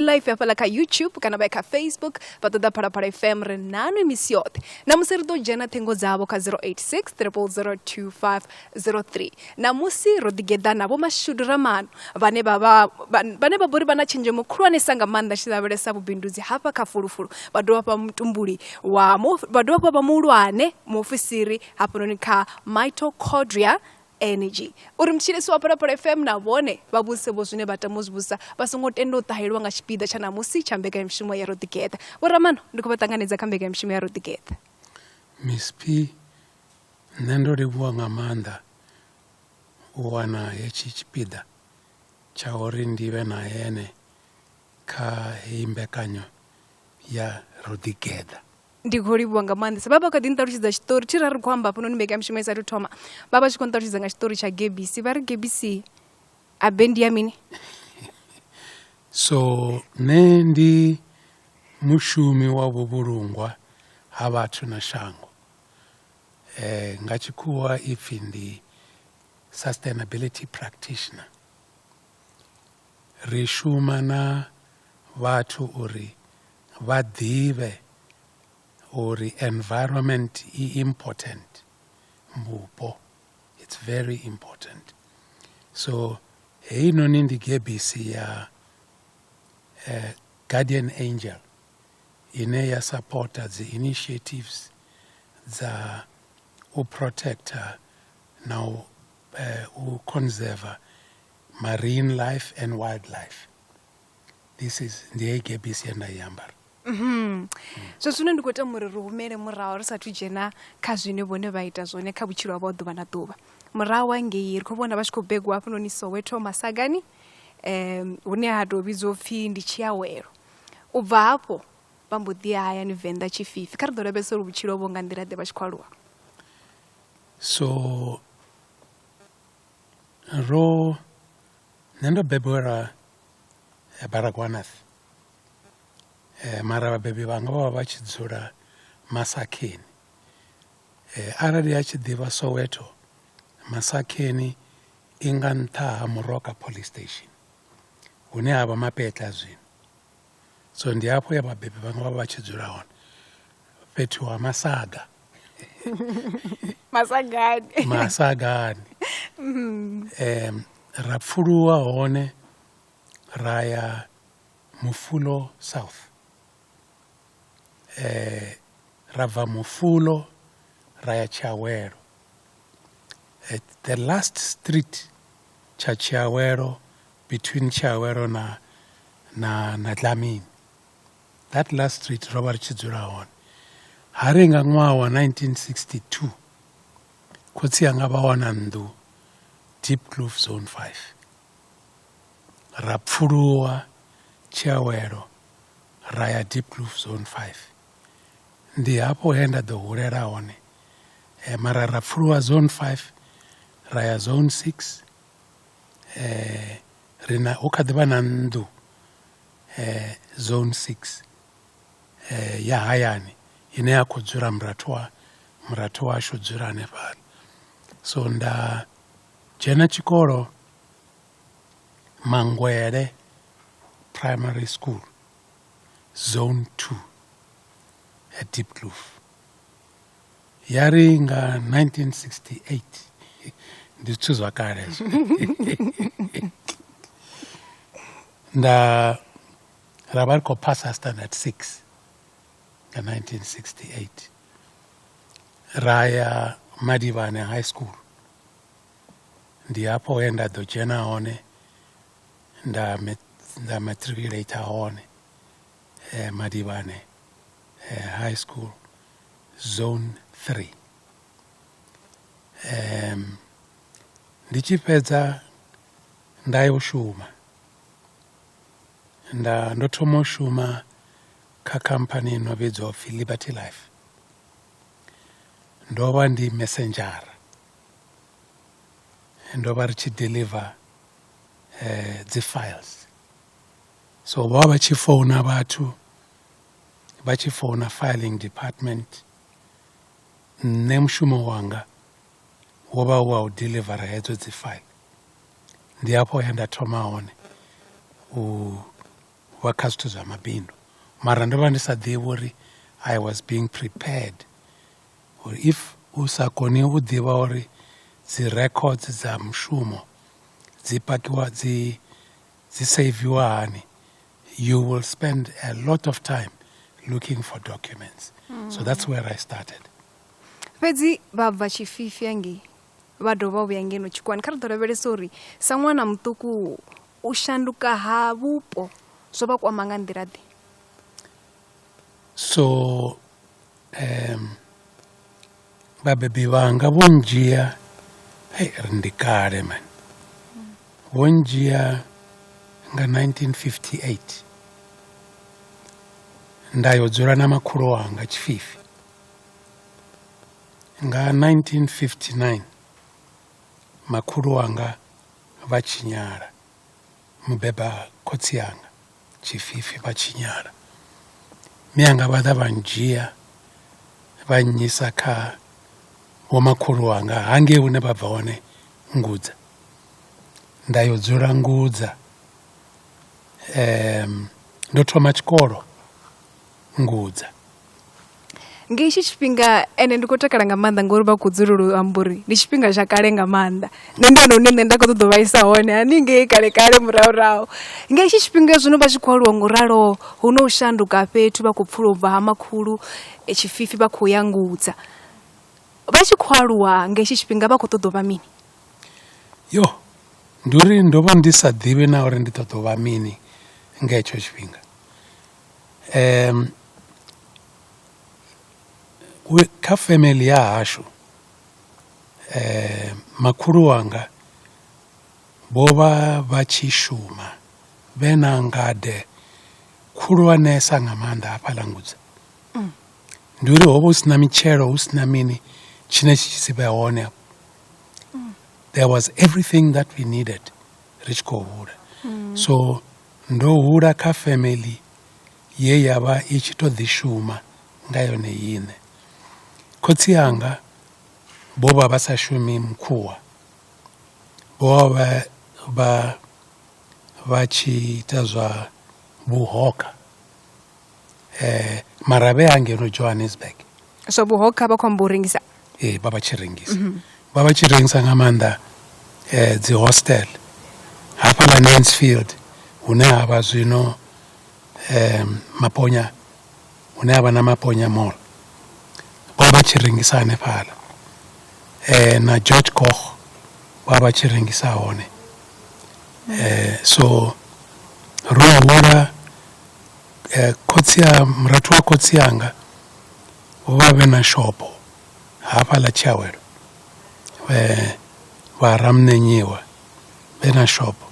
Live hafhaḽa kha YouTube kana vha ye kha Facebook vha ṱoḓa Phalaphala FM ri nanwi misi yoṱhe. Ṋamusi ri ḓo dzhena ṱhingo dzavho kha 086 000 2503. Ṋamusi ro ḓigeḓa na Vho Mashudu Ramano vhane vha vha vhane vha vhori vha na tshenzhemo khulwanesa nga maanḓa tshi lavhelesa vhubindudzi hafha kha fulufulu vha dovha hafha mutumbuli wa vha dovha hafha vha muhulwane muofisiri hafhanoni kha Mitochondria Energy. Uri mutshilisi wa Phalaphala FM na vhone vha vhudzise vho zwine vha tama u zwi vhudzisa vha songo tenda u ṱahelwa nga tshipiḓa tsha ṋamusi tsha mbekanyamushumo ya Ro Ḓigeḓa. Vho Ramano, ndi khou vha ṱanganedza kha mbekanyamushumo ya Ro Ḓigeḓa. Miss P, Nṋe ndo livhuwa nga maanḓa u wana hetshi tshipiḓa tsha uri ndi vhe na ene kha heyi mbekanyo ya Ro Ḓigeḓa. Ndi khou livhuwa nga maanḓesa. Vha vha kha ḓi nṱalutshedza tshiṱori thi ra ri khou amba hafhanoni mbekanyamushumo i sathu thoma. Vha vha tshi khou nṱalutshedza nga tshiṱori tsha gebisi vha ri gebisi a be ndi ya mini? So nṋe ndi mushumi wa vhuvhulungwa ha vhathu na shango. Eh, nga tshikhuwa ipfi ndi sustainability practitioner. Ri shuma na vhathu uri vha ḓivhe uri environment i important, mupo it's very important. So heinoni ndi gebisi ya eh, Guardian Angel ine ya supporta dzi initiatives dza u protecta na u, eh, u conserva marine life and wildlife. This is ndi heyi gebisi ye nda i ambara. Mm. Zwa zwino ndi khou tama uri ri humele murahu ri sathu dzhena kha zwine vhone vha ita zwone kha vhutshilo havho ha ḓuvha na ḓuvha. Murahu hangei ri khou vhona vha tshi khou begiwa hafhanoni Soweto Masagani um hune ha tou vhidzwa upfhi ndi Tshiawelo. U bva hafho vha mbo ḓi ya hayani Venḓa Tshififi. Kha ri ḓo lavhelesa uri vhutshilo vho nga nḓila ḓe vha tshi khou aluwa. So ro nṋe ndo bebelwa Baragwanath mara vhabebi vhanga vho vha vha tshi dzula Masakheni. Arali a tshi ḓivha Soweto, Masakheni i nga nṱha ha Moroka police station hune ha vha Mapetla zwino. So ndi hafho ya vhabebi vhanga vha vha tshi dzula hone fhethu ha masaga. Masagani. Masagani. Ra pfuluwa hone ra ya Mufulo South. Eh, ra bva Mufulo ra ya Tshiawelo. At the last street tsha Tshiawelo between Tshiawelo na na na Dlamini. That last street ro vha ri tshi dzula hone. Ha ri nga ṅwaha wa 1962 khotsi anga vha wana nnḓu Diepkloof Zone 5. Ra pfuluwa Tshiawelo ra ya Diepkloof Zone 5. Ndi hafho he nda ḓo hulela hone. Eh, mara ra pfuluwa Zone 5 ra ya Zone 6. Eh, ri na hu kha ḓi vha na nnḓu eh, Zone 6 eh, ya hayani ine ya khou dzula murathu wa murathu washu dzula hanefhaḽa. So nda dzhena tshikolo Mangwele Primary School Zone 2 at Diepkloof. Ya ri nga 1968 ndi zwithu zwa kale hezwo. Nda ra vha ri khou phasa standard 6 nga 1968 ra ya Madivhane High School. Ndi hafho he nda ḓo dzhena hone nda nda matriculate hone eh, Madivhane eh, High School Zone 3. Um, ndi tshi fhedza nda yo shuma nda ndo thoma u shuma kha khamphani ino vhidzwa upfhi Liberty Life. Ndo vha ndi messengeara ndo vha ri tshi deliver eh, dzi files so vho vha vha tshi founa vhathu vha tshi founa filing department nṋe mushumo wanga wo vha u wa u delivera hedzo dzi file ndi hafho he nda thoma hone u vha kha zwithu zwa mabindu. Mara ndo vha ndi sa ḓivhi uri I was being prepared. Uri if u sa koni u ḓivha uri dzi records dza mushumo dzi pakiwa dzi saviwa hani, you will spend a lot of time looking for documents. So that's where I started. Fhedzi vha bva Tshififi hangei vha dovha vhuya ngeno Tshikhuwani. Kha ri ḓo lavhelesa uri sa ṅwana muṱuku u shanduka ha vhupo zwo vha kwama nga nḓila ḓe? So vhabebi vhanga vho ndzhia, hey, ri ndi kale man, vho ndzhia nga 1958 nda yo dzula na makhulu wanga Tshififi. Nga 1959 makhulu wanga vha tshinyala, mubeba khotsi anga Tshififi vha tshinyala. Mianga vha ḓa vha ndzhia vha nnyisa kha vhomakhulu wanga hangei hune vha bva hone Ngudza. Nda yo dzula Ngudza. Ndo thoma tshikolo Ngudza. Nga itshi tshifhinga ende ndi khou takala nga maanḓa ngori vha khou dzulela u amba uri ndi tshifhinga tsha kale nga maanḓa. Nṋe ndi hone hune nṋe nda khou ṱoḓa u vhaisa hone haningei kale kale murahu. Nga itshi tshifhinga zwino vha tshi khou aluwa ngo ralo hu no u shanduka fhethu vha khou pfula ubva ha makhulu Tshififi vha khou ya Ngudza. Vha tshi khou aluwa nga itshi tshifhinga vha khou ṱoḓa u vha mini? Yo, ndi uri ndo vha ndi sa ḓivhi na uri ndi ṱoḓa u vha mini nga hetsho tshifhinga. Kha family ya hashu makhulu wanga vho vha vha tshi shuma vhe na ngade khulwanesa nga maanḓa hafhaḽa Ngudza. Ndi uri ho vha hu si na mitshelo hu si na mini tshine tshi si vhe hone afho. There was everything that we needed ri tshi khou hula. So ndo hula kha family ye ya vha i tshi to ḓi shuma nga yone iṋe. Khotsi anga vho vha vha sa shumi mukhuwa, vho vha vha vha tshi ita zwa vhuhoka mara vhe hangeno Johannesburg. Zwa vhuhoka vha khou amba u rengisa? Ee, vha vha tshi rengisa. Vha vha tshi rengisa nga maanḓa dzi hostel hafhaḽa Mansfield hune ha vha zwino Maponya, hune ha vha na Maponya Mall. Vha vha tshi rengisa hanefhaḽa na George Goch vha vha tshi rengisa hone. So ro hula khotsi a murathu wa khotsi anga vho vha vhe na shopo hafhaḽa Tshiawelo, vha Ramunenyiwa vhe na shopo.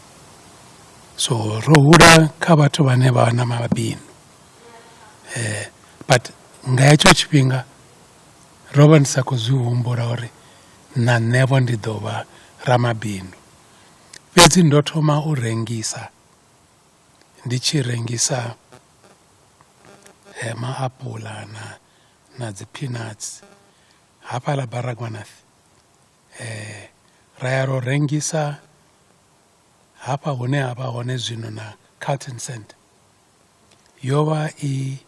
So ro hula kha vhathu vhane vha na mabindu, but nga hetsho tshifhinga ro vha ndi sa khou zwi humbula uri na nṋe vho ndi ḓo vha ramabindu. Fhedzi ndo thoma u rengisa ndi tshi rengisa maapuḽa na dzi peanuts hafhaḽa Baragwanath. Ra ya ro rengisa hafha hune ha vha hone zwino na Carlton Center. Yo vha i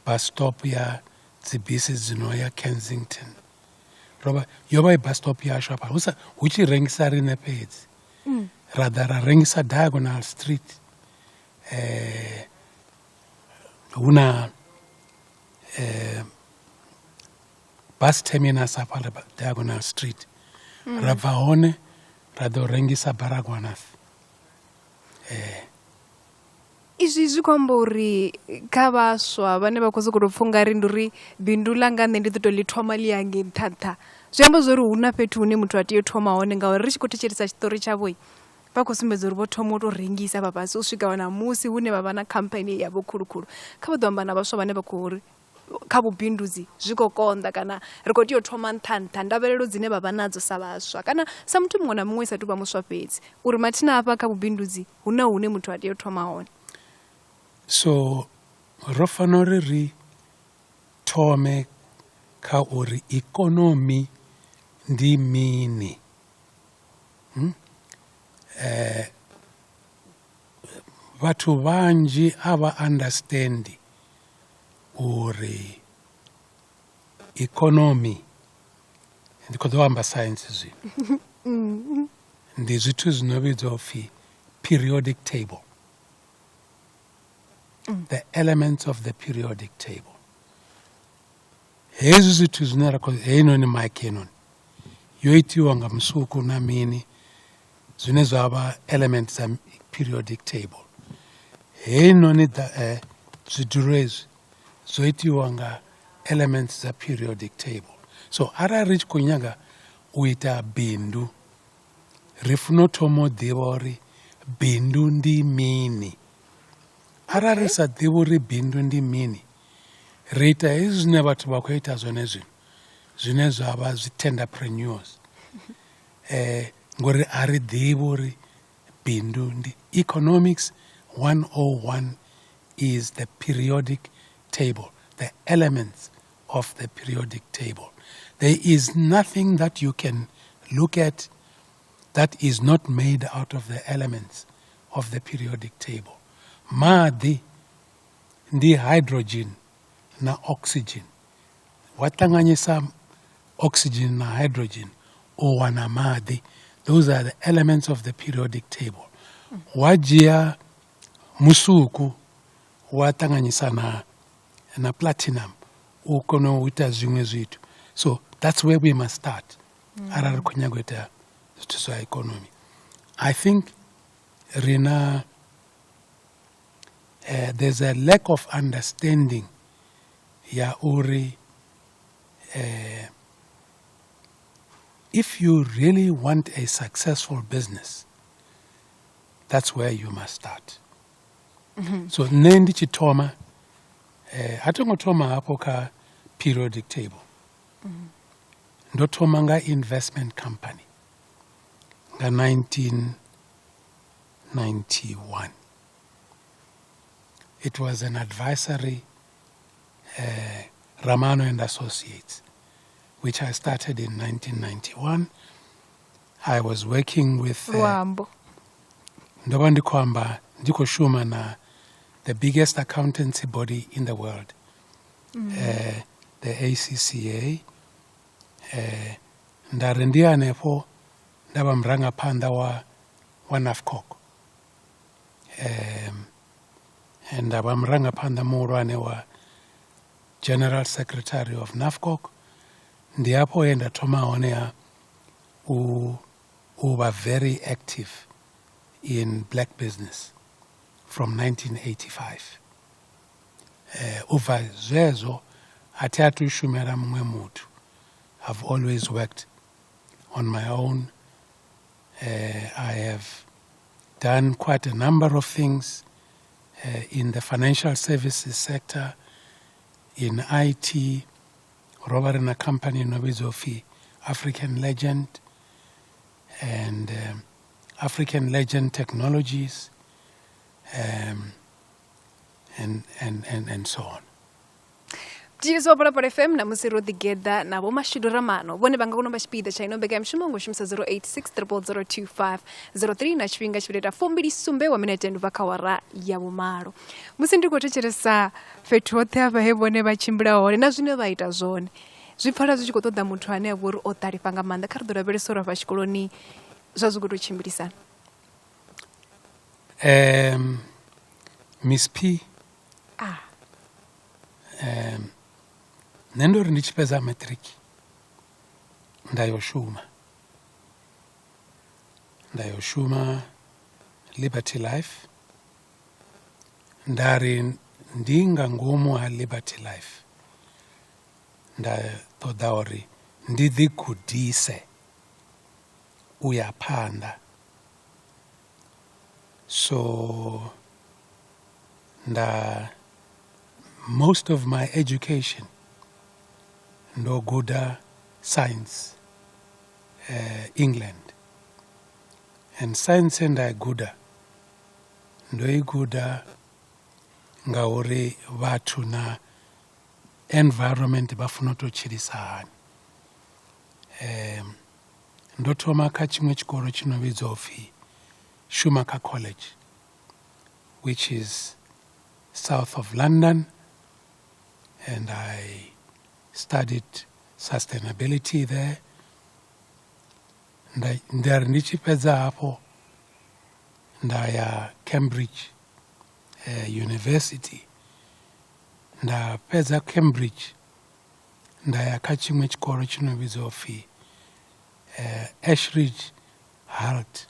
bus stop ya dzi bisi dzi no ya Kensington. Ro vha yo vha i bus stop yashu hafha hu sa hu tshi rengisa riṋe fhedzi. Ra ḓa ra rengisa Diagonal Street hu na bus terminus hafhaḽa Diagonal Street. Ra bva hone ra ḓo rengisa Baragwanath. Izwi zwi khou amba uri kha vhaswa vhane vha khou sokou tou pfha ungari ndi uri bindu ḽanga nṋe ndi ḓo tou ḽi thoma ḽi ya ngei nṱha nṱha, zwi amba zwori hu na fhethu hune muthu a tea u thoma hone ngauri ri tshi khou thetshelesa tshiṱori tshavho vha khou sumbedza uri vho thoma u tou rengisa vha fhasi u swika ṋamusi hune vha vha na khamphani yavho khulukhulu. Kha vha ḓo amba na vhaswa vhane vha khou ri kha vhubindudzi zwi khou konḓa kana ri khou tea u thoma nṱha nṱha, ndavhelelo dzine vha vha nadzo sa vhaswa kana sa muthu muṅwe na muṅwe sa tou vha muswa fhedzi uri mathina hafha kha vhubindudzi hu na hune muthu a tea u thoma hone. So ro fanela uri ri thome kha uri ikonomi ndi mini. Vhathu vhanzhi a vha understand uri economy, ndi khou ḓo amba science zwino, ndi zwithu zwi no vhidzwa upfhi periodic table, the elements of the periodic table. Hezwi zwithu zwine ra khou, heinoni mic heinoni yo itiwa nga musuku na mini, zwine zwa vha element dza periodic table. Heinoni zwidulo hezwi zwo itiwa nga elements dza periodic table. So arali ri tshi khou nyaga u ita bindu, ri funa u thoma u ḓivha uri bindu ndi mini. Arali ri sa ḓivhi uri bindu ndi mini, ri ita hezwi zwine vhathu vha khou ita zwone zwino, zwine zwa vha zwi tenderpreneurs, ngori a ri ḓivhi uri bindu ndi. Economics 101 is the periodic table, the elements of the periodic table. There is nothing that you can look at that is not made out of the elements of the periodic table. Maḓi ndi hydrogen na oxygen. Wa ṱanganyisa oxygen na hydrogen, u wana maḓi. Those are the elements of the periodic table. Wa dzhia musuku wa ṱanganyisa na platinum, u kona u ita zwiṅwe zwithu. So that's where we must start arali ri khou nyaga u ita zwithu zwa economy. I think rina there's a lack of understanding ya uri if you really want a successful business, that's where you must start. So nṋe ndi tshi thoma, a tho ngo thoma hafho kha periodic table. Ndo thoma nga investment company nga 1991. It was an advisory, Ramano and Associates, which I started in 1991. I was working with Luambo. Ndo vha ndi khou amba, ndi khou shuma na the biggest accountancy body in the world, the ACCA. Nda ri ndi hanefho nda vha murangaphanḓa wa NAFCOC, nda vha murangaphanḓa muhulwane wa General Secretary of NAFCOC. Ndi hafho he nda thoma hone ha u vha very active in black business from 1985. U bva zwezwo a thi athu shumela muṅwe muthu. I've always worked on my own. I have done quite a number of things in the financial services sector, in IT. Ro vha ri na company no vhidzwa upfi African Legend and African Legend Technologies, and so on. Thetshelesi wa Phalaphala FM, na musi ro ḓigeḓa na Vho Mashudu Ramano, vhone vha nga kona u vha tshipiḓa tsha ino mbekanyamushumo nga u shumisa 086 0002503. Na tshifhinga tshi ita 27 wa minete ndi bva kha wara ya vhumalo. Musi ndi khou thetshelesa fhethu hoṱhe hafha he vhone vha tshimbila hone na zwine vha ita zwone, zwi pfala zwi tshi khou ṱoḓa muthu ane a vha uri o ṱalifha nga maanḓa. Kha ri ḓo lavhelesa uri afha tshikoloni zwa zwi khou tou tshimbilisana. Miss P, nṋe ndo ri ndi tshi fhedza matric nda yo shuma, nda yo shuma Liberty Life. Nda ri ndi nga ngomu ha Liberty Life nda ṱoḓa uri ndi ḓi gudise u ya phanḓa. So nda most of my education ndo guda science, England, and science nda i guda, ndo i guda ngauri vhathu na environment vha funa u tou tshilisa hani. Ndo thoma kha tshiṅwe tshikolo tshi no vhidzwa upfhi Schumacher College, which which is south of London, and I studied sustainability there. Nda ri ndi tshi fhedza hafho nda ya Cambridge University, nda fhedza Cambridge nda ya kha tshiṅwe tshikolo tshi no vhidzwa upfhi Ashridge Hult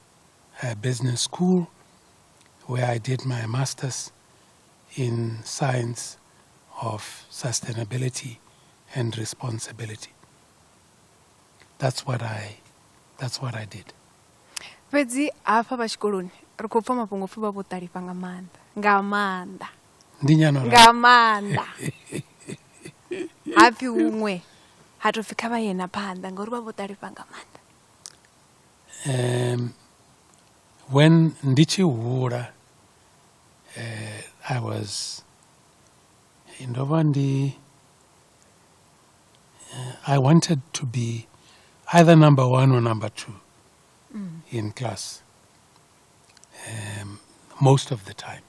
Business School, where I did my master's in science of sustainability and responsibility. That's what I did. Fhedzi hafha vha tshikoloni ri khou pfa mafhungo pfhi vha vho ṱalifha nga maanḓa, nga maanḓa. Ndi nyano Nga maanḓa hapfi huṅwe ha tou pfhi kha vha ye na phanḓa ngauri vha vho ṱalifha nga maanḓa. When ndi tshi hula, I was ndo vha ndi I wanted to be either number one or number two in class most of the time.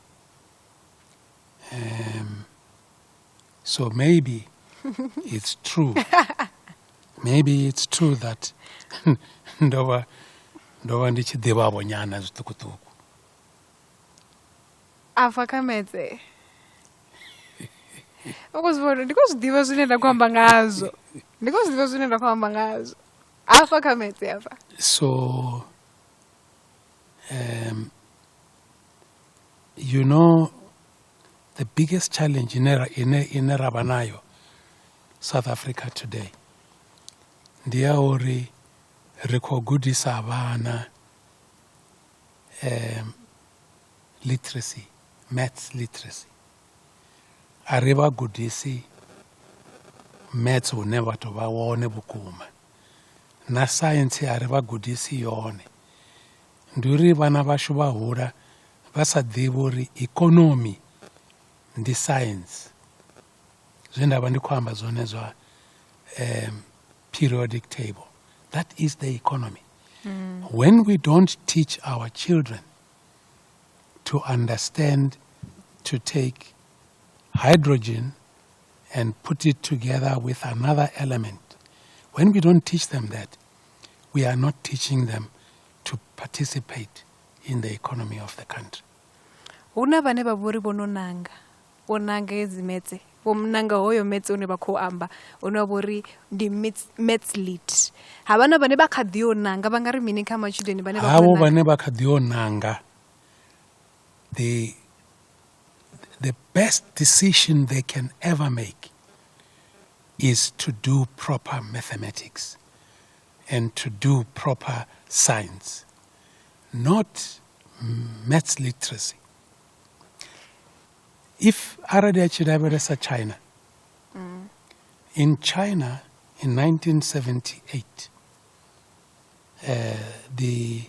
So maybe it's true. Maybe it's true that ndo vha ndi tshi ḓivha vho nyana zwiṱukuṱuku. Afha kha maths vha khou zwi vhona, ndi khou zwi ḓivha zwine nda khou amba ngazwo, ndi khou zwi ḓivha zwine nda khou amba ngazwo afha kha maths afha. So, the biggest challenge ine ra vha nayo South Africa today ndi ya uri ri khou gudisa vhana literacy, maths literacy. A ri vha gudisi maths hune vha tou vha wone vhukuma, na science a ri vha gudisi yone. Ndi uri vhana vhashu vha hula vha sa ḓivhi uri economy ndi science, zwe nda vha ndi khou amba zwone zwa periodic table, that is the economy. When we don't teach our children to understand to take hydrogen and put it together with another element, when we don't teach them that, we are not teaching them to participate in the economy of the country. Hu na vhane vha vhori vho no nanga, vho nanga hedzi maths, vho nanga hoyo maths une vha khou amba une wa vhori ndi maths lit. Ha vha na vhane vha kha ḓi yo nanga, vha nga ri mini kha matshudeni vhane vha khou Havho nanga? Vhane vha kha ḓi yo nanga, the best decision they can ever make is to do proper mathematics and to do proper science, not maths literacy. If arali a tshi lavhelesa China, in China in 1978, the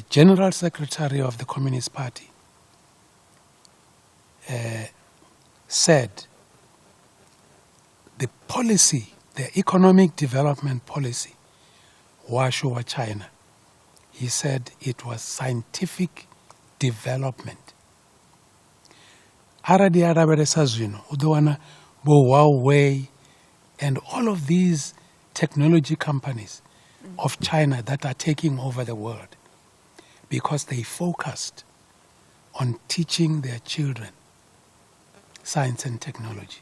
General Secretary of the Communist Party said the policy, the economic development policy, washu wa China, he said it was scientific development. Arali a lavhelesa zwino, u ḓo wana vho Huawei and all of these technology companies of China that are taking over the world because they focused on teaching their children science and technology.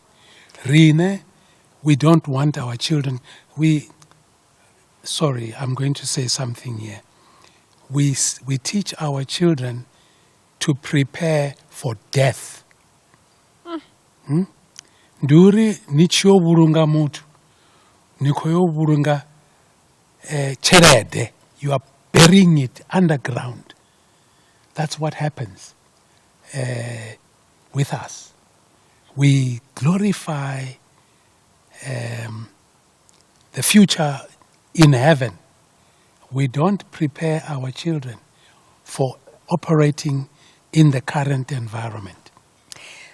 Rine, we don't want our children, we, sorry, I'm going to say something here. We teach our children to prepare for death. Hmm? Ndi uri ni tshi yo vhulunga muthu, ni khou yo vhulunga tshelede. You are burying it underground. That's what happens with us. We glorify the future in heaven. We don't prepare our children for operating in the current environment.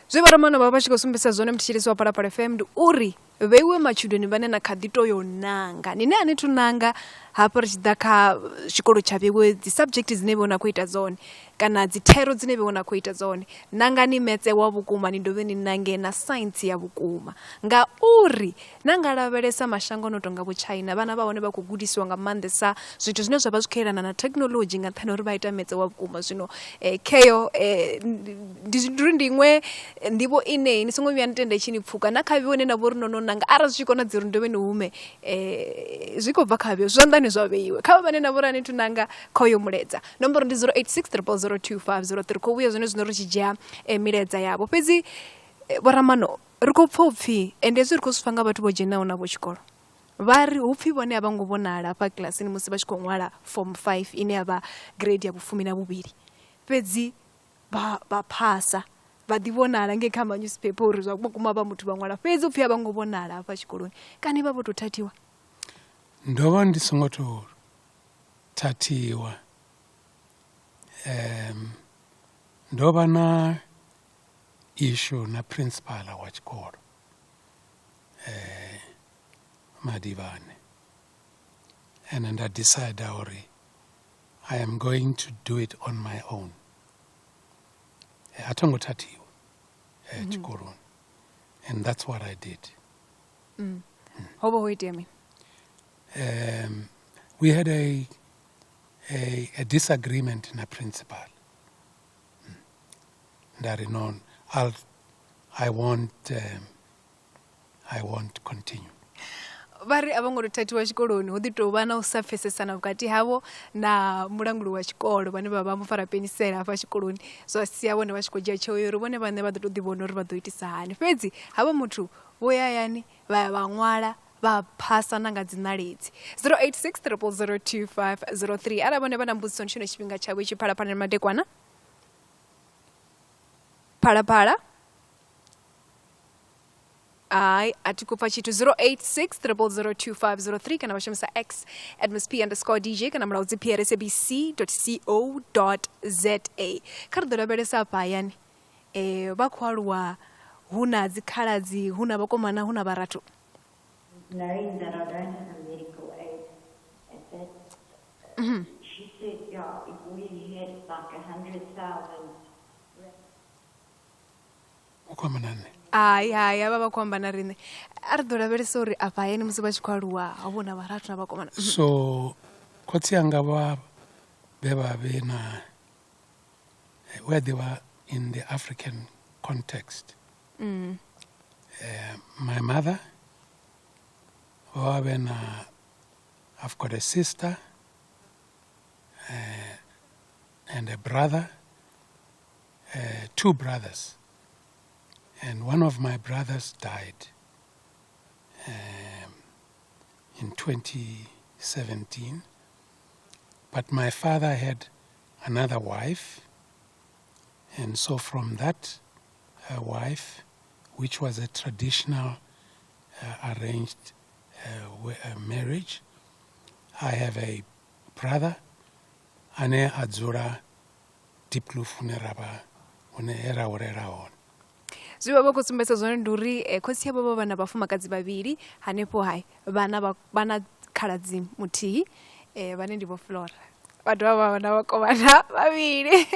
Zwe vharamano vha vha tshi khou sumbedzisa zwone, muthetshelesi wa Phalaphala FM, ndi uri Vheiwe matshudeni vhane na kha ḓi to yo nanga ni ne a ni thu nanga hafha ri tshi ḓa kha tshikolo tsha vheiwe dzi subject dzine vheiwe na khou ita dzone kana dzi thero dzine vheiwe na khou ita dzone. Nangani metse wa vhukuma ni dovhe ni nange na science ya vhukuma ngauri na nga lavhelesa mashango no tonga vho China vhana vha hone vha khou gudisiwa nga maanḓesa zwithu zwine zwa vha zwi khou yelana na thekinoḽodzhi nga nṱhani ha uri vha ita metse wa vhukuma. Zwino kheyo ndi uri ndi iṅwe nḓivho ine ni songo vhuya ni tenda i tshi ni pfuka na kha vheiwe ine na vha uri no no nanga arali zwi tshi konadzea uri ni dovhe ni hume zwi khou bva kha vheiwe zwanḓani zwa vheiwe. Kha vha vhane na vha uri a ni thu nanga kha uyo mulaedza nomboro ndi 086 000 2503 khou vhuya zwone zwino ri tshi dzhia milaedza yavho. Fhedzi Vho Ramano ri khou pfa upfhi ende hezwi ri khou zwi pfa nga vhathu vho dzhenaho navho tshikolo vha ri hu pfhi vhone a vho ngo vhonala hafha kilasini musi vha tshi khou ṅwala form 5 ine ya vha grade ya vhufumi na vhuvhili fhedzi vha vha phasa vha ḓi vhonala ngei kha ma newspaper uri zwa vhukuma vha muthu vha ṅwala fhedzi upfhi a vho ngo vhonala hafha tshikoloni kani vha vho tou thathiwa. Ndo vha ndi songo tou thathiwa ndo vha na issue na principal wa tshikolo Madivhane and nda decide uri I am going to do it on my own. A tho ngo thathiwa tshikoloni and that's what I did. Ho vha ho itea mini? We had a disagreement na principal. Nda ri no, I won't I won't continue. Vha ri a vho ngo tou thathiwa tshikoloni hu ḓi tou vha na u sa pfesesana vhukati havho na mulanguli wa tshikolo vhane vha vha mufarapenisela hafha tshikoloni zwa sia vhone vha tshi khou dzhia tsheo ya uri vhone vhaṋe vha ḓo tou ḓivhona uri vha ḓo itisa hani. Fhedzi havha muthu vho ya hayani vha ya vha ṅwala vha phasa na nga dziṋaledzi. 086 000 2503 arali vhone vha na mbudziso ndi tshone tshifhinga tshavho itshi Phalaphala ndi madekwana. Phalaphala. Hai, a thi khou pfa tshithu. 086 000 2503 kana vha shumisa X at Miss P underscore DJ kana mulaudzi P at sabc co za. Kha ri ḓo lavhelesa afha hayani vha khou aluwa hu na dzikhaladzi, hu na vhakomana, hu na vharathu. Knowing that I don't have a medical aid at that, she said, yeah, if we had like 100,000. U khou amba na nṋe? Hai, hai, havha vha khou amba na riṋe. A ri ḓo lavhelesa uri afha hayani musi vha tshi khou aluwa ho vha hu na vharathu na vhakomana. So khotsi anga vha vhe vha vhe na where they were in the African context. My mother vho vha vhe na, I've got a sister and a brother, two brothers, and one of my brothers died in 2017, but my father had another wife, and so from that wife, which was a traditional arranged marriage, I have a brother ane a dzula Diepkloof hune ra vha hune he ra hulela hone. Zwe vha vha khou sumbedza zwone ndi uri khotsi avho vho vha na vhafumakadzi vhavhili hanefho hai vhana vha vha na khaladzi muthihi vhane ndi Vho Flora. Vha dovha vha vha na vhakomana vhavhili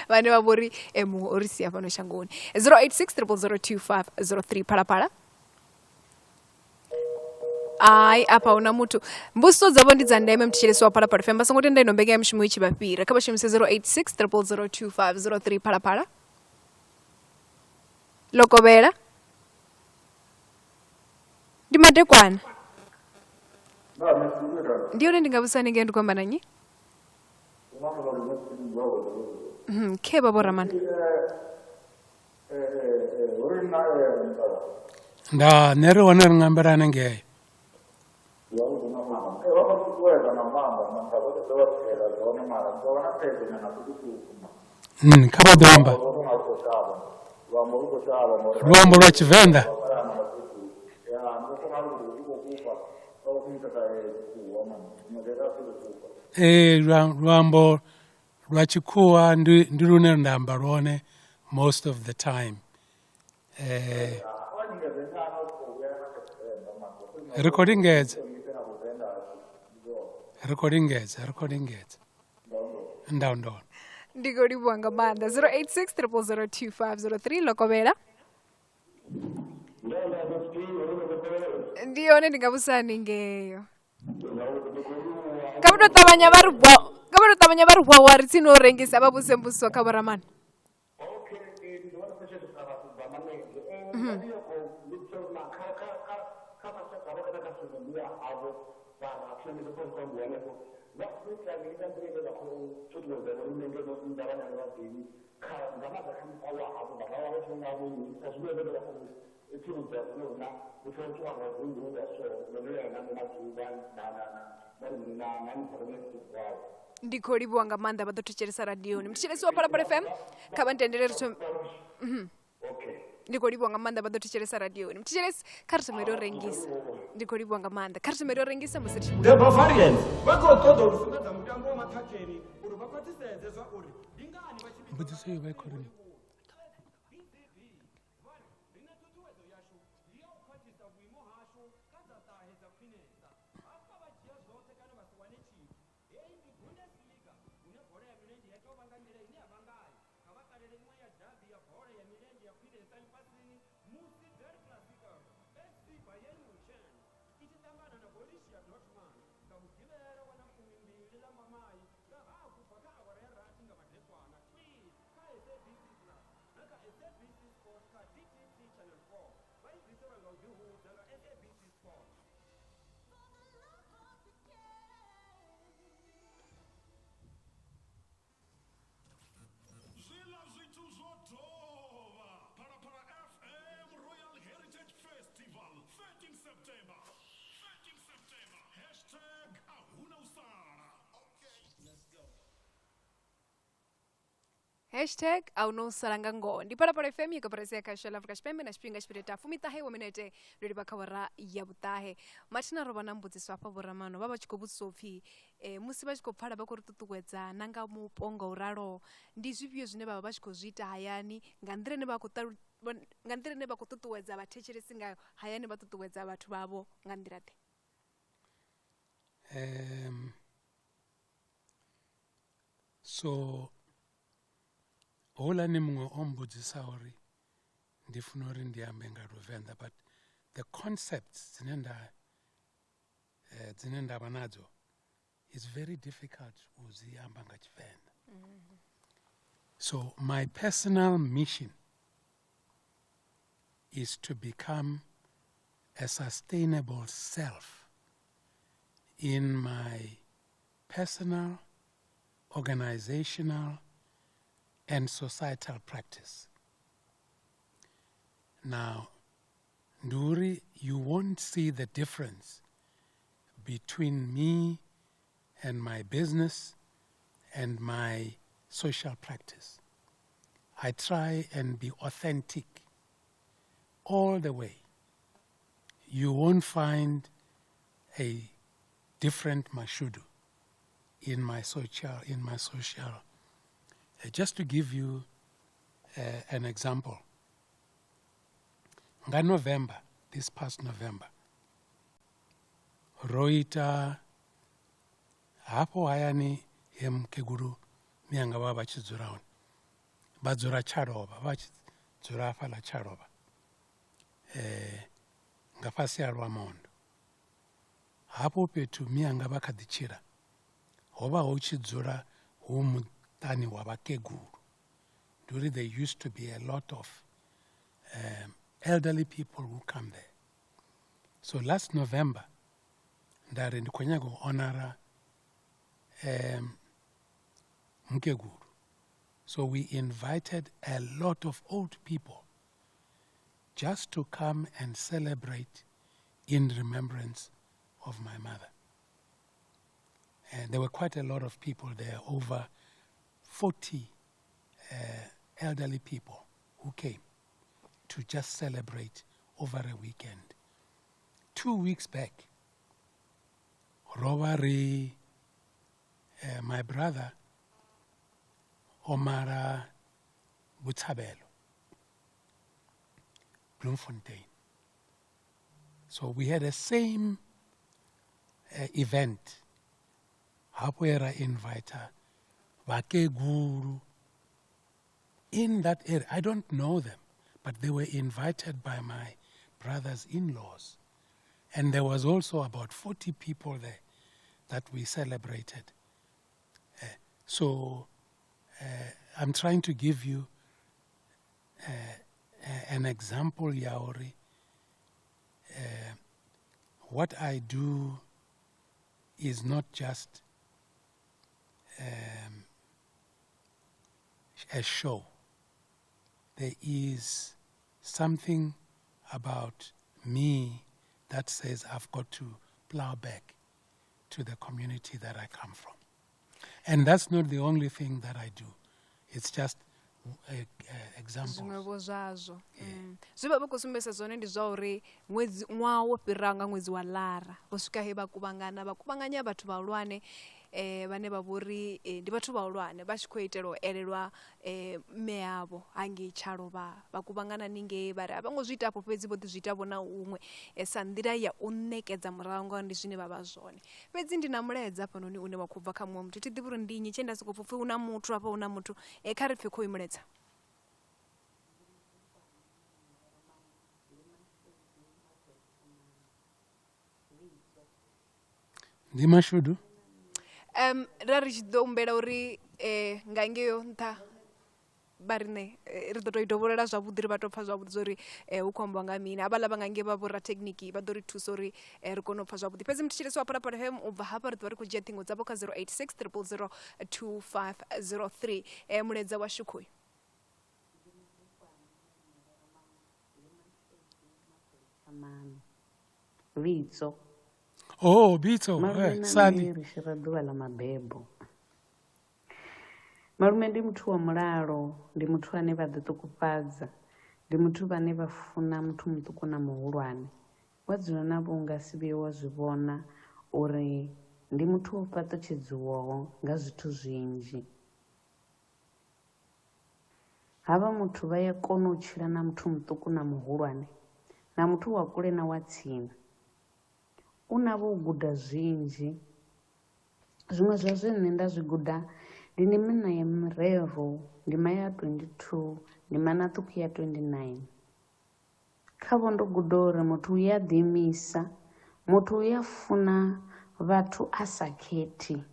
vhane vha vhori muṅwe o ri sia fhano shangoni. 086 0002503 Phalaphala. Hai, afha huna muthu. Mbudziso dzavho ndi dza ndeme muthetshelesi wa Phalaphala FM. Vha songo tenda ino mbekanyamushumo i tshi vha fhira. Kha vha shumise 086 0002503 Phalaphala. Ḽo kovhela. Ndi madekwana. Ndi yone ndi nga vhusa haningei ndi khou amba na nnyi? Khe vha vho Ramana. Nda nṋe ri hone ri ngambela hanengei. Kha vha ḓo amba luambo lwa Tshivenḓa. Ee, luambo lwa tshikhuwa ndi ndi lune nda amba lwone most of the time. Ri khou lingedza. Ri khou lingedza, ri khou lingedza. Ndau ndo. Ndi khou livhuwa nga maanḓa. 086 000 2503 Lokovhela. Ndi yone ndi nga vhusani ngeyo. Kha vha tou ṱavhanya vha ri bwa, kha vha tou ṱavhanya vha ri hwahwa ri tsini u rengisa vha vhuse mbudziso kha vhoramana. Ndi khou livhuwa nga maanḓa vha ḓo thetshelesa radioni. Muthetshelesi wa Phalaphala FM kha vha ntendele ri thome. Ndi khou livhuwa nga maanḓa vha ḓo thetshelesa radioni. Muthetshelesi kha ri thome ri rengisa. Ndi khou livhuwa nga maanḓa kha ri thome ri rengisa musi ri tshi The Bavarians vha khou ṱoḓa u sumbedza mutambo wa maṱhakheni uri vha khwaṱhisedze zwa uri ndi ngani vha tshi Mbudziso yo vha i khou ri Phalaphala FM Royal Heritage Festival, 13 September. 13 September. Hashtag Ahuna Usala. Hashtag a hu sala nga ngoho. Ndi Phalaphala FM ya koporasi ya khasho la Afrika Tshipembe na tshifhinga tshifhirita fumiṱahe wa minete ndo livha kha awara ya vhuṱahe. Mathina ro vha na mbudziso hafha vhoramano vha vha tshi khou vhudzisa upfhi musi vha tshi khou pfala vha khou ri ṱuṱuwedza na nga mupo nga u ralo ndi zwifhio zwine vha vha vha tshi khou zwi ita hayani nga nḓila ine vha khou nga nḓila ine vha khou ṱuṱuwedza vhathetshelesi ngayo hayani vha ṱuṱuwedza vhathu vhavho nga nḓila ḓe? So houḽani muṅwe o mbudzisa uri ndi funa uri ndi ambe nga Luvenḓa, but the concepts dzine nda dzine nda vha nadzo is very difficult u dzi amba nga Tshivenḓa. So my personal mission is to become a sustainable self in my personal, organizational, and societal practice. Now, Nduri, you won't see the difference between me and my business and my social practice. I try and be authentic all the way. You won't find a different Mashudu in my social. Just to give you an example, nga November, this past November, ro ita hafho hayani he mukegulu mianga vha vha tshi dzula hone, vha dzula Tshalovha, vha tshi dzula hafhaḽa Tshalovha, nga fhasi ha Lwamondo. Hafho fhethu mianga vha kha ḓi tshila, ho vha hu tshi dzula hu muṱani wa vhakegulu. Ndi uri there used to be a lot of elderly people who come there. So last November, nda ri ndi khou nyaga u honora mukegulu. So we invited a lot of old people just to come and celebrate in remembrance of my mother. And there were quite a lot of people there, over 40 elderly people who came to just celebrate over a weekend. 2 weeks back, Robari, my brother, Omara Butsabelo, Bloemfontein. So we had the same event hafho ye ra invita vhakegulu in that area. I don't know them, but they were invited by my brothers-in-laws. And there was also about 40 people there that we celebrated. So I'm trying to give you an example, Yaori. What I do is not just a show. There is something about me that says I've got to plow back to the community that I come from. And that's not the only thing that I do. It's just examples. Zwiṅwevho zwazwo. Zwe vha vha khou sumbedzisa zwone ndi zwa uri ṅwedzi ṅwaha wo fhiraho nga ṅwedzi wa Lara vho swika he vha kuvhangana vha kuvhanganya vhathu vhahulwane vhane vha vhori ndi vhathu vhahulwane vha tshi khou itela u elelwa mme avho hangei Tshalovha. Vha kuvhangana ningei vha ri a vho ngo zwi ita afho fhedzi vho ḓi zwi ita vho na huṅwe sa nḓila ya u ṋekedza murahu ngauri ndi zwine vha vha zwone. Fhedzi ndi na mulaedza hafhanoni une wa khou bva kha muṅwe muthu, thi ḓivhi uri ndi nnyi, tshe nda sokou pfha hu na muthu hafha hu na muthu, kha ri pfhe khoyu mulaedza. Ndi Mashudu. Ra ri tshi ḓo humbela uri nga ngeyo nṱha vha riṋe ri ḓo tou i dovholola zwavhuḓi ri vha tou pfha zwavhuḓi zwa uri hu khou ambiwa nga mini. Havhaḽa vha nga ngei vha vhorathekhiniki vha ḓo ri thusa uri ri kone u pfha zwavhuḓi. Fhedzi muthetshelesi wa Phalaphala FM u bva hafha ri ḓo vha ri khou dzhia ṱhingo dzavho kha 086 000 2503. Mulaedza washu khoyu. Vhitso. Oh, Bitso, Sally. Ri shira ḓuvha ḽa mabebo. Malume ndi muthu wa mulalo, ndi muthu ane vha ḓiṱukufhadza, ndi muthu vhane vha funa muthu muṱuku na muhulwane. Wa dzula navho u nga si vhuye wa zwi vhona uri ndi muthu o fhaṱutshedziwaho nga zwithu zwinzhi. Havha muthu vha ya kona u tshila na muthu muṱuku na muhulwane, na muthu wa kule na wa tsini. U navho u guda zwinzhi. Zwiṅwe zwa zwe nṋe nda zwi guda ndi ndimana ya mirero, ndima ya 22, ndimana ṱhukhu ya 29. Khavho ndo guda uri muthu u ya ḓiimisa, muthu u ya funa vhathu a sa khethi.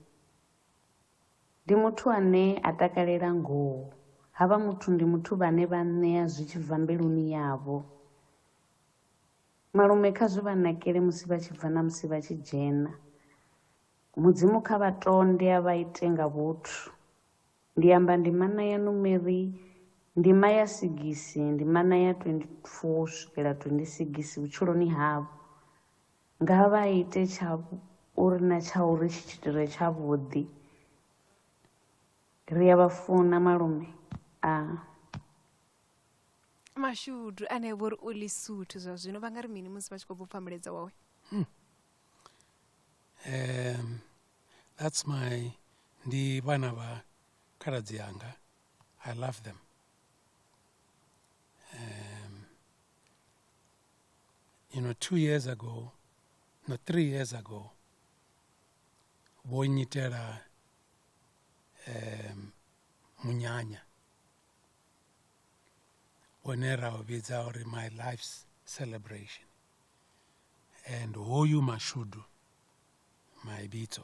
Ndi muthu ane a takalela ngoho. Havha muthu ndi muthu vhane vha ṋea zwi tshi bva mbiluni yavho. Malume kha zwi vha nakele musi vha tshi bva na musi vha tshi dzhena. Mudzimu kha vha tonde a vha ite nga vhuthu. Ndi amba ndimana ya numeri, ndima ya 6, ndimana ya 24 swikela 26 vhutshiloni havho. Nga vha ite tsha uri na tsha uri tshi tshitire tshavhuḓi. Ri a vha funa malume. Mashudu ane vho ri u Lesotho zwa zwino vha nga ri mini musi vha tshi khou pfa mulaedza wawe? That's my ndi vhana vha khaladzi yanga. I love them. You know, 3 years ago, vho nnyitela munyanya une ra u vhidza uri my life's celebration. And hoyu Mashudu, my Bitso,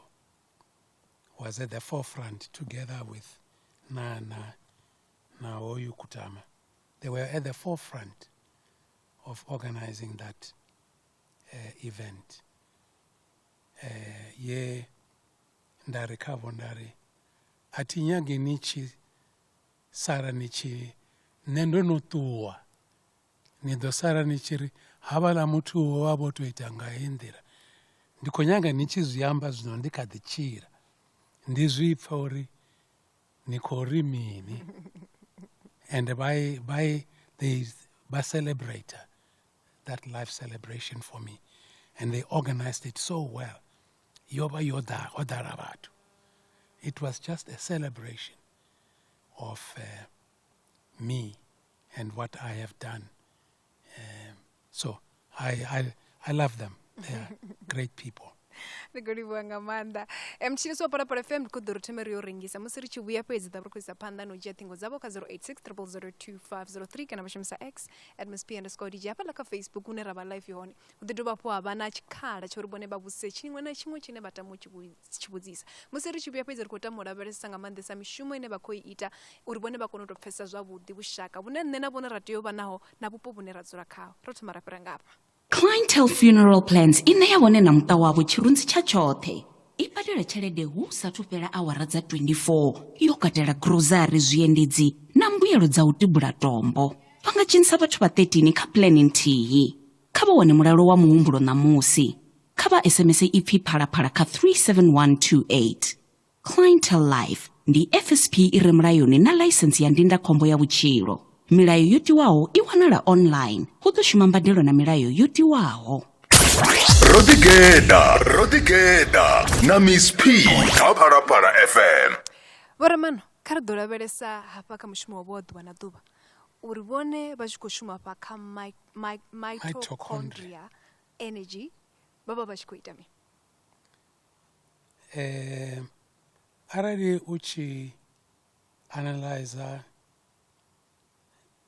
was at the forefront together with na hoyu Kutama. They were at the forefront of organizing that event. Ye ndari khavho ndari a thi nyagi ni tshi sala ni tshi nṋe ndo no ṱuwa ni ḓo sala ni tshi ri havhaḽa muthu wo vha vho tou ita nga heyi nḓila. Ndi khou nyaga ni tshi zwi amba zwino ndi kha ḓi tshila, ndi zwi pfha uri ni khou ri mini. And they celebrate that life celebration for me, and they organized it so well. Yo vha yo ḓala vhathu. It was just a celebration of me and what I have done. So I I love them. They are great people. Ndi khou livhuwa nga maanḓa. Mutshilisi wa Phalaphala FM, ndi khou ḓo ri thome ri yo rengisa musi ri tshi vhuya fhedzi ḓa ri khou isa phanḓa na u dzhia ṱhingo dzavho kha 086 0002503 kana vha shumisa X @MsP_DJ hafhaḽa kha Facebook hune ra vha live hone. Hu ḓi dovha hafhu ha vha na tshikhala tsha uri vhone vha vhudzise tshiṅwe na tshiṅwe tshine vha tama u tshi vhudzisa. Musi ri tshi vhuya fhedzi ri khou tama u lavhelesa nga maanḓesa mishumo ine vha khou i ita uri vhone vha kone u tou pfesesa zwavhuḓi vhushaka vhune nṋe na vhone ra tea u vha naho na vhupo vhune ra dzula khaho. Ro thoma ra fhira ngafha. Clientele Funeral Plans i ṋea vhone na muṱa wavho tshirunzi tsha tshoṱhe. I badela tshelede hu sathu fhela awara dza 24, yo katela grosari, zwiendedzi na mbuyelo dza u tibula tombo. Vha nga dzhenisa vhathu vha 13 kha plan nthihi. Kha vha wane mulalo wa muhumbulo ṋamusi. Kha vha SMS ipfi Phalaphala kha 37128. Clientele Life ndi FSP i re mulayoni na ḽaisentsi ya ndindakhombo ya vhutshilo. Milayo yo tiwaho i wanala online. Hu ḓo shuma mbadelo na milayo yo tiwaho. Ro ḓigeḓa, ro ḓigeḓa na Miss P kha Phalaphala FM. Vho Ramano, kha ri ḓo lavhelesa hafha kha mushumo wavho wa ḓuvha na ḓuvha uri vhone vha tshi khou shuma hafha kha mitochondria energy vha vha vha tshi khou ita mini? Arali u tshi analyzer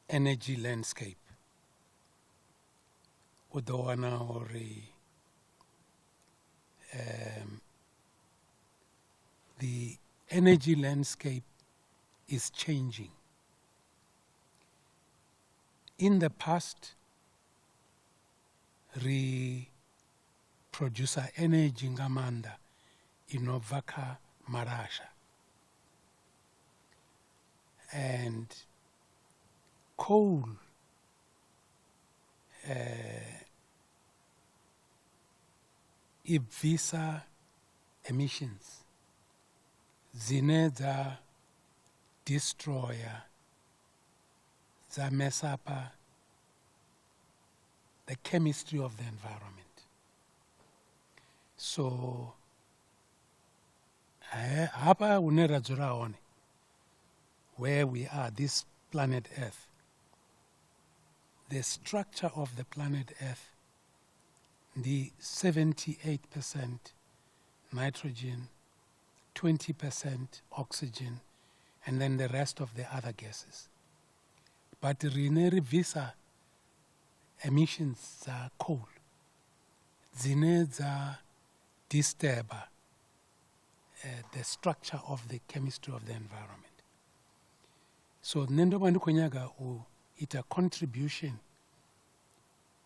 energy landscape u ḓo wana uri the energy landscape is changing. In the past, ri producer energy nga maanḓa i no bva kha malasha, and coal i bvisa emissions dzine dza destroyer, dza mess up the chemistry of the environment. So hafha hune ra dzula hone, where we are, this planet Earth, the structure of the planet Earth, the 78% nitrogen, 20% oxygen, and then the rest of the other gases. But rine ri bvisa emissions dza coal dzine dza disturb the structure of the chemistry of the environment. So nṋe ndo vha ndi khou nyaga u ita contribution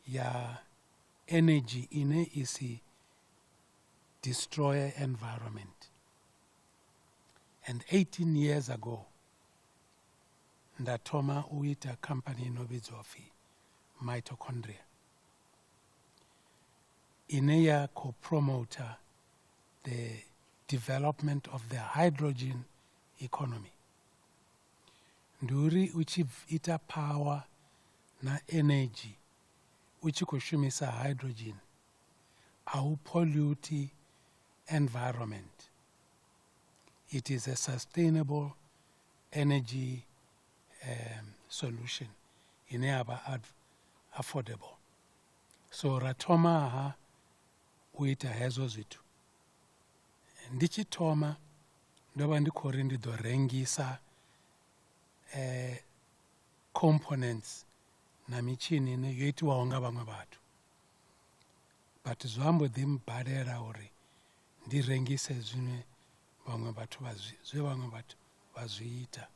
ya energy ine i si destroy environment. And 18 years ago nda thoma u ita company ino vhidzwa pfi Mitochondria, ine ya khou promota the development of the hydrogen economy. Ndi uri u tshi ita power na energy u tshi khou shumisa hydrogen, a u pollute environment. It is a sustainable energy solution ine ya vha affordable. So ra thoma ha u ita hezwo zwithu. Ndi tshi thoma ndo vha ndi khou ri ndi ḓo rengisa components na mitshini ine yo itiwaho nga vhaṅwe vhathu, but zwa mbo ḓi mbalela uri ndi rengise zwine vhaṅwe vhathu vha zwi, zwe vhaṅwe vhathu vha zwi ita.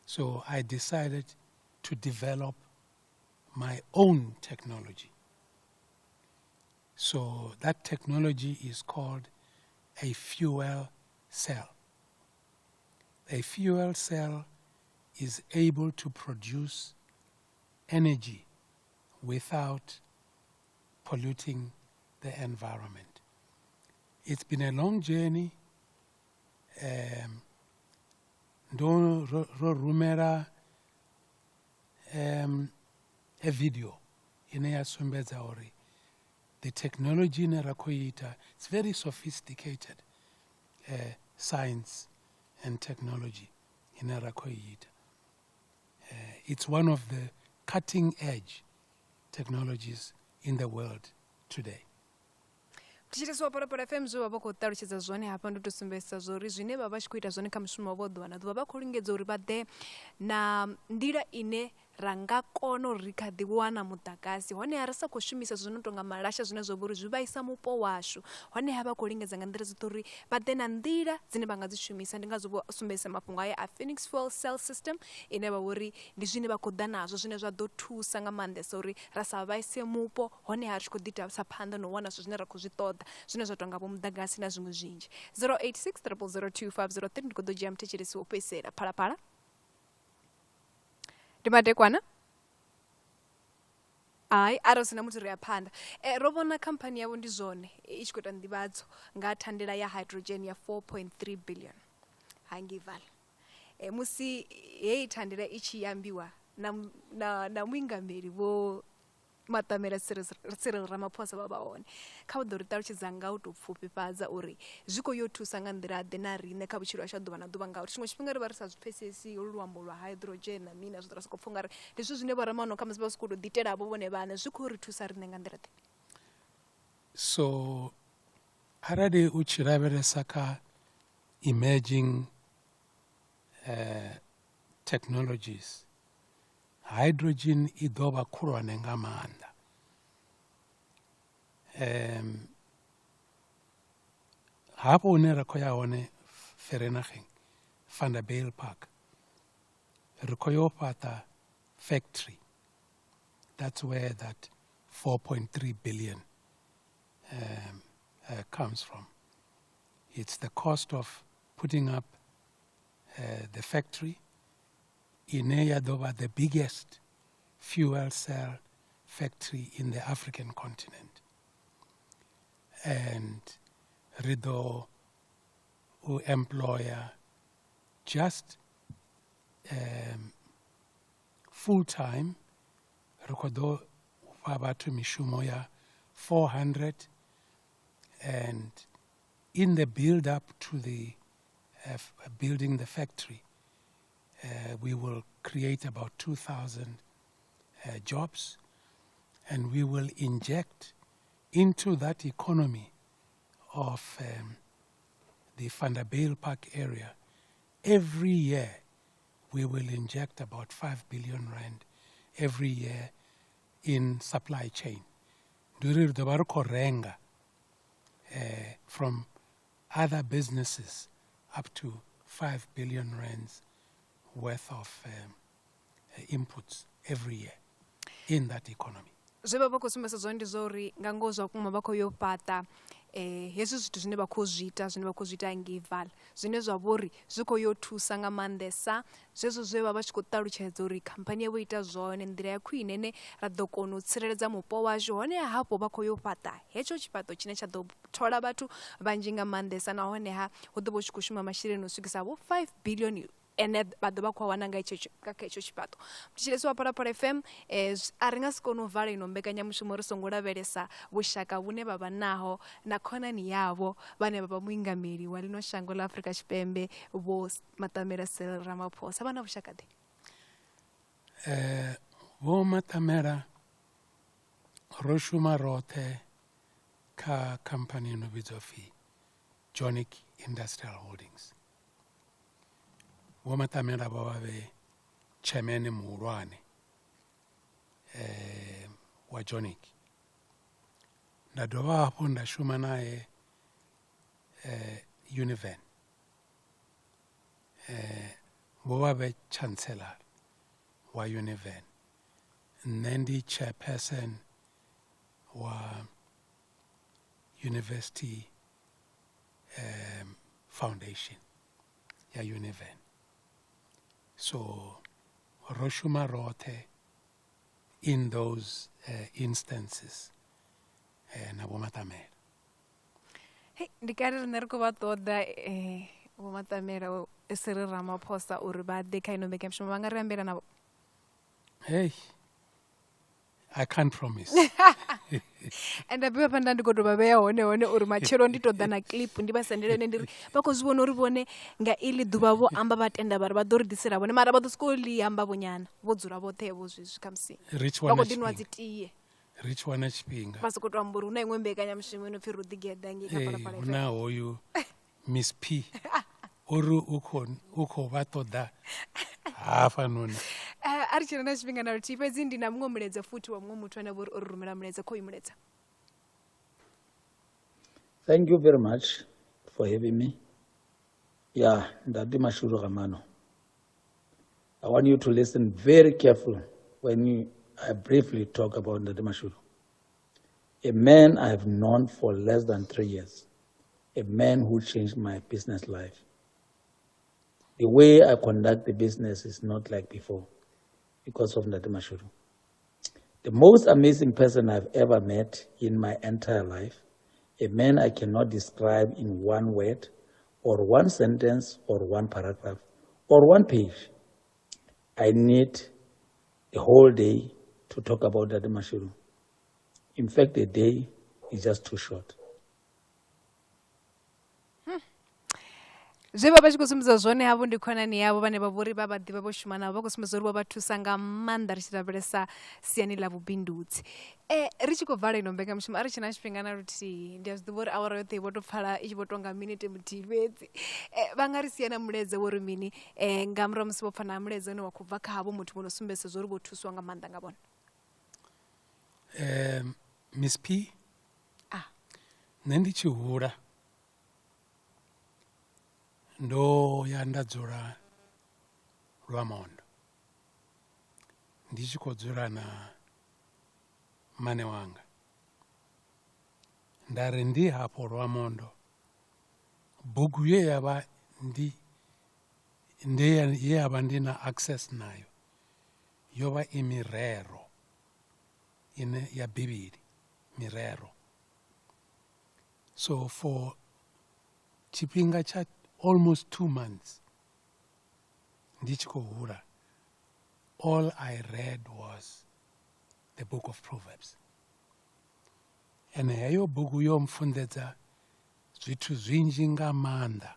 So I decided to develop my own technology. So that technology is called a fuel cell. A fuel cell is able to produce energy without polluting the environment. It's been a long journey. Ndo ro rumela a video ine ya sumbedza uri the technology ine ra khou ita, it's very sophisticated science and technology ine ra khou ita. It's one of the cutting edge technologies in the world today. Thetshelesi wa Phalaphala FM, zwe vha vha khou ṱalutshedza zwone hafha ndi to sumbedzisa zwori zwine vha vha tshi khou ita zwone kha mushumo wavho wa ḓuvha na ḓuvha, vha khou lingedza uri vha ḓe na nḓila ine ra nga kona uri ri kha ḓi wana muḓagasi, honeha ri sa khou shumisa zwithu zwo no tonga malasha zwine zwa vha uri zwi vhaisa mupo washu. Honeha vha khou lingedza nga nḓila dzoṱhe uri vha ḓe na nḓila dzine vha nga dzi shumisa. Ndi ngazwo vho sumbedzisa mafhungo haya a Phoenix Fuel Cell System ine vha uri ndi zwine vha khou ḓa nazwo zwine zwa ḓo thusa nga maanḓesa uri ra sa vhaise mupo, honeha ri tshi khou ḓi ita sa phanḓa na u wana zwithu zwine ra khou zwi ṱoḓa zwine zwa tonga vho muḓagasi na zwiṅwe zwinzhi. 086 0002503 ndi khou ḓo dzhia muthetshelesi wo fhedzisela. Phalaphala ndi madekwana. Hai, arali hu si na muthu ri ya phanḓa. Ro vhona khamphani yavho ndi zwone i tshi khou ita nḓivhadzo nga thandela ya hydrogen ya 4.3 billion hangei Vaal. Musi heyi thandela i tshi ambiwa na muingameli Vho Matamela Cyril Ramaphosa vha vha hone, kha vha ḓo ri ṱalutshedza nga u tou pfufhifhadza uri zwi khou yo thusa nga nḓila ḓe na riṋe kha vhutshilo hashu ha ḓuvha na ḓuvha, ngauri tshiṅwe tshifhinga ri vha ri sa zwi pfesesi holu luambo lwa hydrogen na mini na zwoṱhe, ra sokou pfha ungari ndi zwithu zwine vhoramano khamusi vha sokou tou ḓiitela vho vhone vhaṋe. Zwi khou ri thusa riṋe nga nḓila ḓe? So arali u tshi lavhelesa kha emerging technologies, hydrogen i ḓo vha khulwane nga maanḓa. Hafho hune ra khou ya hone Vereeniging, Vanderbijlpark, ri khou yo fhaṱa factory. That's where that 4.3 billion comes from. It's the cost of putting up the factory ine ya ḓo vha the biggest fuel cell factory in the African continent. And ri ḓo u employer just full time, ri khou ḓo fha vhathu mishumo ya 400, and in the build up to the building the factory, we will create about 2,000 jobs, and we will inject into that economy of the Vanderbijlpark area. Every year, we will inject about 5 billion rand every year in supply chain. Ndi uri ri ḓo vha ri khou renga from other businesses up to 5 billion rands worth of inputs every year in that economy. Zwe vha vha khou sumbedzisa zwone ndi zwa uri nga ngoho zwa vhukuma vha khou yo fhaṱa hezwi zwithu zwine vha khou zwi ita, zwine vha khou zwi ita ngei Vaal, zwine zwa vha uri zwi khou yo thusa nga maanḓesa zwezwo zwe vha vha tshi khou ṱalutshedza uri khamphani yavho ita zwone, nḓila ya khwine ine ra ḓo kona u tsireledza mupo washu. Honeha hafho vha khou yo fhaṱa hetsho tshifhaṱo tshine tsha ḓo thola vhathu vhanzhi nga maanḓesa, nahone ha hu ḓo vha hu tshi khou shuma masheleni u swikisa vho 5 billion ene vha ḓo vha khou a wana nga kha hetsho tshifhaṱo. Mthetshelesi wa Phalaphala FM, a ri nga si kone u vala ino mbekanyamushumo ri songo lavhelesa vhushaka vhune vha vha naho na khonani yavho vhane vha vha muingameli wa ḽino shango ḽa Afrika Tshipembe Vho Matamela Cyril Ramaphosa. Vha na vhushaka ḓe? Vho Matamela ro shuma roṱhe kha khamphani ino vhidzwa pfi Johnnic Industrial Holdings. Vho Matamela vho vha vhe chairman muhulwane wa Johnnic. Nda dovha hafhu nda shuma nae Univen. Vho vha vhe chancellor wa Univen. Nṋe ndi chairperson wa University Foundation ya Univen. So ro shuma roṱhe in those instances na Vho Matamela. Hey, ndi kale riṋe ri khou vha ṱoḓa Vho Matamela Cyril Ramaphosa uri vha ḓe kha ino mbekanyamushumo, vha nga ri ambela navho? Hey, I can't promise. And abhiwa phanḓa ndi khou tou vha vhea hone hone uri matshelo ndi tou ḓa na clip ndi vha sendele yone, ndi ri vha khou zwi vhona uri vhone nga iḽi ḓuvha vho amba vha tenda vha ri vha ḓo ri ḓisela vhone, mara vha ḓo sokou ḽi amba vhonyana vho dzula vhoṱhe vho zwezwi khamusi Ri tshi vha wana khou ḓi nwa tshifhinga. dzi tie. Ri tshi wana tshifhinga. Vha sokou to amba uri hu na iṅwe mbekanyamushumo ino pfhi ro ḓigeḓa ngei kha Ee, Phalaphala hu FM. na hoyu Miss P uri u khou u khou vha ṱoḓa hafhanoni. A ri tshena na tshifhinga na luthihi fhedzi ndi na muṅwe mulaedza futhi wa muṅwe muthu ane a vha uri o ri rumela mulaedza khoyu mulaedza. Thank you very much for having me. Yeah, Ndati Mashudu Ramano. I want you to listen very careful when I briefly talk about Ndati Mashudu. A man I have known for less than 3 years. A man who changed my business life. The way I conduct the business is not like before because of Ndati Mashudu. The most amazing person I've ever met in my entire life, a man I cannot describe in one word or one sentence or one paragraph or one page. I need the whole day to talk about Ndati Mashudu. In fact, a day is just too short. Zwe vha vha tshi khou sumbedza zwone havho ndi khonani yavho vhane vha vhori vha vha ḓivha vho shuma navho, vha khou sumbedza uri vho vha thusa nga maanḓa ri tshi lavhelesa siani ḽa vhubindudzi. Ri tshi khou vala ino mbekanyamushumo a ri tshena tshifhinga na luthihi, ndi a zwi ḓivha uri awara yoṱhe i vho tou pfala i tshi vho tonga minete muthihi fhedzi. Vha nga ri sia na mulaedza wo ri mini nga murahu musi vho pfa na mulaedza une wa khou bva kha havho muthu vho no sumbedzisa zwa uri vho thuswa nga maanḓa nga vhone? Miss P, nṋe ndi tshi hula ndo ya nda dzula Lwamondo, ndi tshi khou dzula na mane wanga. Nda ri ndi hafho Lwamondo, bugu ye ya vha ndi, ndi ye ya vha ndi na access nayo yo vha i mirero ine ya Bivhili, mirero. So for tshifhinga tsha almost 2 months ndi tshi khou hula, all I read was the book of Proverbs. And heyo bugu yo mfunḓedza zwithu zwinzhi nga maanḓa.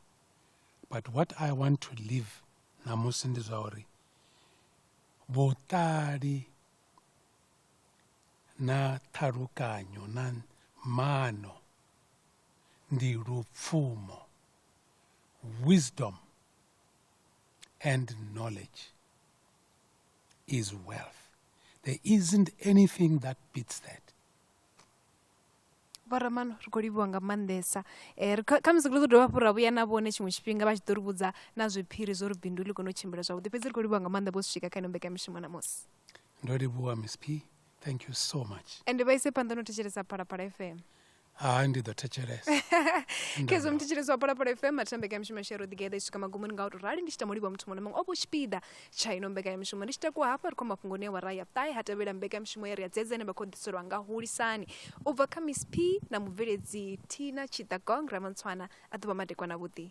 But what I want to leave ṋamusi ndi zwa uri vhuṱali na ṱhalukanyo na maano ndi lupfumo. Wisdom and knowledge is wealth. There isn't anything that beats that. Vho Ramano, ri khou livhuwa nga maanḓesa. Kha musi ri ḓo dovha hafhu ra vhuya na vhone tshiṅwe tshifhinga vha tshi ḓo ri vhudza na zwiphiri zwo ri bindu ḽi kone u tshimbila zwavhuḓi. Fhedzi ri khou livhuwa nga maanḓa vho swika kha ino mbekanyamushumo ṋamusi. Ndo livhuwa Miss P. Thank you so much. Ende vha ise phanḓa no thetshelesa Phalaphala FM. Hai, ndi ḓo thetshelesa. Khezwo muthetshelesi wa Phalaphala FM, mathina mbekanyamushumo yashu ya ro ḓigeḓa i swika magumoni nga u tou rali. Ndi tshi tama u livhuwa muthu muṅwe na muṅwe o vha u tshipiḓa tsha ino mbekanyamushumo. Ndi tshi takuwa hafha ri khou mafhungoni a awara ya 9 ha tevhela mbekanyamushumo ya ri ya dzedze ine vha khou ḓiselwa nga Hulisani u bva kha Miss P na mubveledzi Tina Chitakong Ramantshwana. A ḓuvha madekwana avhuḓi.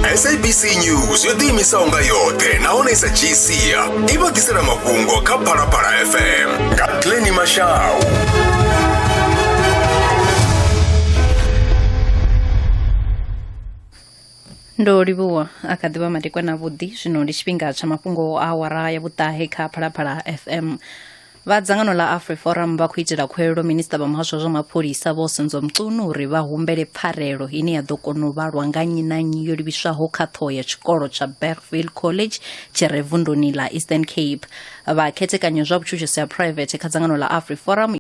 SABC News yo ḓiimisaho nga yoṱhe nahone i sa dzhii sia i vha ḓisela mafhungo kha Phalaphala FM nga Glennie Mashau. Ndo livhuwa a kha ḓivha madekwana avhuḓi. Zwino ndi tshifhinga tsha mafhungo a awara ya vhuṱahe kha Phalaphala FM. Vha dzangano ḽa AfriForum vha khou itela khuwelelo minisiṱa vha muhasho wa zwa mapholisa Vho Senzo Mchunu uri vha humbele pfarelo ine ya ḓo kona u vhalwa nga nnyi na nnyi yo livhiswaho kha ṱhoho ya tshikolo tsha Bergville College tshi re vunduni ḽa Eastern Cape. Vha khethekanyo zwa vhutshutshisi ha private kha dzangano ḽa AfriForum